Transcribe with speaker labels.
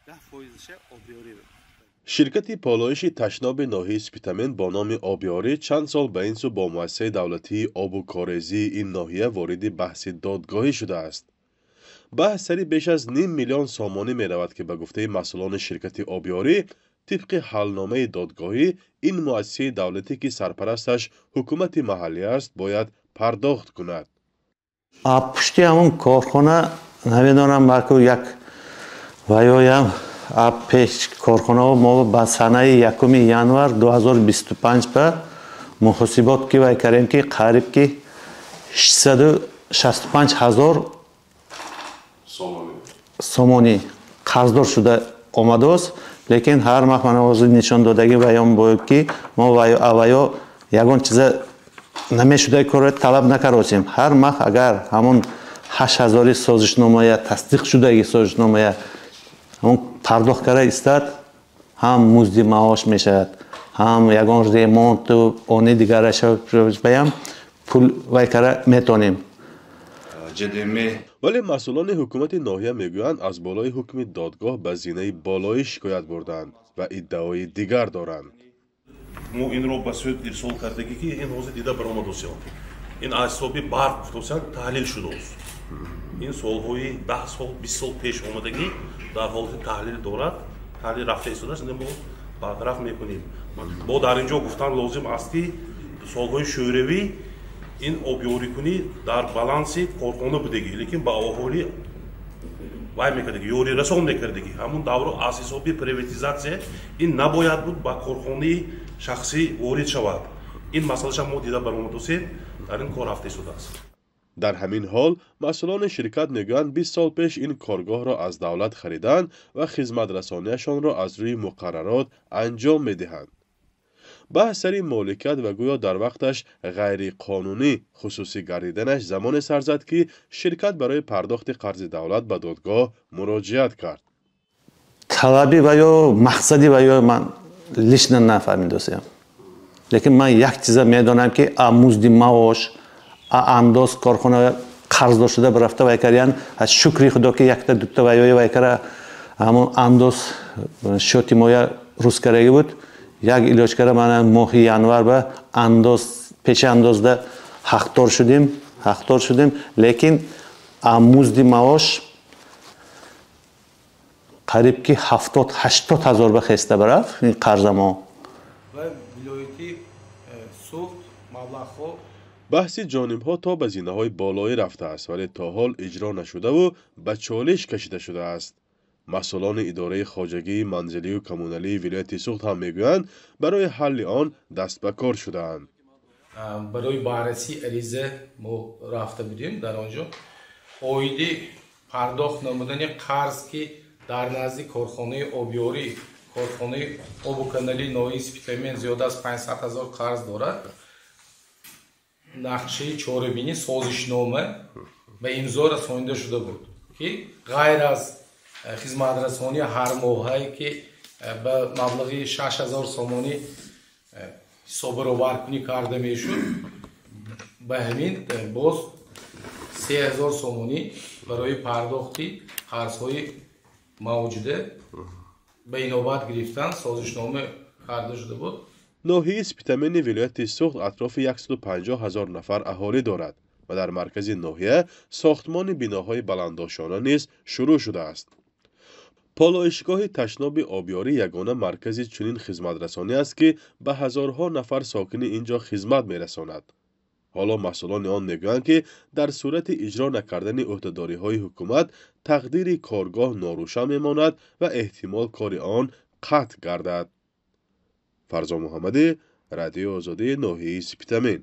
Speaker 1: 10%-ша обёрӣ.
Speaker 2: Ширкати полоиши ташноби ноҳияи Спитамен бо номи Обёрӣ чанд сол ба ин сӯ бо муассисаи давлатии обу корезии ин ноҳия вориди баҳси додгоҳӣ шудааст. Баҳс сари беш аз ним миллион сомонӣ меравад, ки ба гуфтаи масъулони ширкати Обёрӣ, тибқи ҳалномаи додгоҳӣ ин муассисаи давлатӣ, ки сарпарасташ ҳукумати маҳаллӣ аст, бояд пардохт кунад.
Speaker 3: Пушти ҳамон корхона намедонам, балки як ваёям пеш корхонаҳо мо ба санаи 1 январ 2025 ба муҳосибот ки вай кардем, ки қариб ки 665 ҳазор сомонӣ қарздор шуда омадааст. Лекин ҳар маҳ мана ҳозир нишон додагӣ ваён бояд, ки мо аваё ягон чиза намешудаи корро талаб накардосем. Ҳар маҳ агар ҳамон 8000-и созишномая, тасдиқ шудаги созишномая ҳамон пардохт карда истад, ҳам музди маош мешавад, ҳам ягон ремонту они дигарашаям пул вай карда метонем.
Speaker 2: Вале масъулони ҳукумати ноҳия мегӯянд, аз болои ҳукми додгоҳ ба зинаи болоӣ шикоят бурданд ва иддаои дигар доранд.
Speaker 4: Мо инро ба суд ирсол кардагӣ, ки ин ҳозир дида баромадосиён, ин аз ҳисоби барқ гуфтосиан таҳлил шудааст. Ин солҳои 10 сол, 20 сол пеш омадагӣ дар ҳолати таҳлил дорад, таҳлил рафта истодааст. Ин мо бартараф мекунем. Бо дар ин ҷо гуфтан лозим аст, ки солҳои шӯравӣ ин обёрикунӣ дар баланси корхона будагӣ, лекин ба аҳолӣ вай мекардагӣ, ёрирасон мекардагӣ. Ҳамун давро аз ҳисоби приватизатсия ин набояд буд ба корхонаи шахсӣ ворид шавад. Ин масъалаша мо дида баромадосем, дар ин кор рафта истодааст.
Speaker 2: Дар ҳамин ҳол масъулони ширкат мегӯянд, 20 сол пеш ин коргоҳро аз давлат хариданд ва хизматрасонияшонро аз рӯи муқаррарот анҷом медиҳанд. Баҳс сари моликият ва гӯё дар вақташ ғайриқонунӣ хусусӣ гардиданаш замоне сар зад, ки ширкат барои пардохти қарзи давлат ба додгоҳ муроҷиат кард.
Speaker 3: Талаби ва ё мақсади ва ё ман лично нафаҳмидосиям, лекин ман як чиза медонам, ки а музди маош, а андоз корхона қарздор шуда рафта вай кардиян. Аз шукри худо, ки якта дута вайёи вай кара, ҳамон андоз счёти моя рӯз кардаги буд. Як илоҷ кара, мана моҳи январ ба андоз, пеши андозда ҳақдор шудем, ҳақдор шудем. Лекин а музди маош қариб ки 70-80 ҳазор ба хеста барафт ин қарза мо.
Speaker 1: Ва вилояти Суғд маблағҳо.
Speaker 2: Баҳси ҷонибҳо то ба зинаҳои болоӣ рафтааст, вале то ҳол иҷро нашудаву ба чолиш кашида шудааст. Масъулони идораи хоҷагии манзилию коммуналии вилояти Суғд ҳам мегӯянд, барои ҳалли он даст ба кор шудаанд.
Speaker 5: Барои баррасии ариза мо рафта будем. Дар он ҷо оиди пардохт намудани қарз, ки дар назди корхонаи обёрӣ, корхонаи обу каналии ноҳияи Спитамен зиёда аз 500 ҳазор қарз дорад, нақшаи чорабинӣ, созишнома ба имзо расонида шуда буд, ки ғайр аз хизматрасонии ҳармоҳае, ки ба маблағи 6000 сомонӣ ҳисоббаробаркунӣ карда мешуд, ба ҳамин боз 3000 сомонӣ барои пардохти қарзҳои мавҷуда ба инобат гирифтан созишнома карда шуда буд.
Speaker 2: Ноҳияи Спитамени вилояти Суғд атрофи 150 ҳазор нафар аҳолӣ дорад ва дар маркази ноҳия сохтмони биноҳои баландошёна низ шурӯъ шудааст. Полоишгоҳи ташноби Обёрӣ ягона маркази чунин хизматрасонӣ аст, ки ба ҳазорҳо нафар сокини ин ҷо хизмат мерасонад. Ҳоло масъулони он мегӯянд, ки дар сурати иҷро накардани ӯҳдадориҳои ҳукумат тақдири коргоҳ норӯшан мемонад ва эҳтимол кори он қатъ гардад. Фарзон Муҳаммадӣ, Радиои Озодӣ, ноҳияи Спитамен.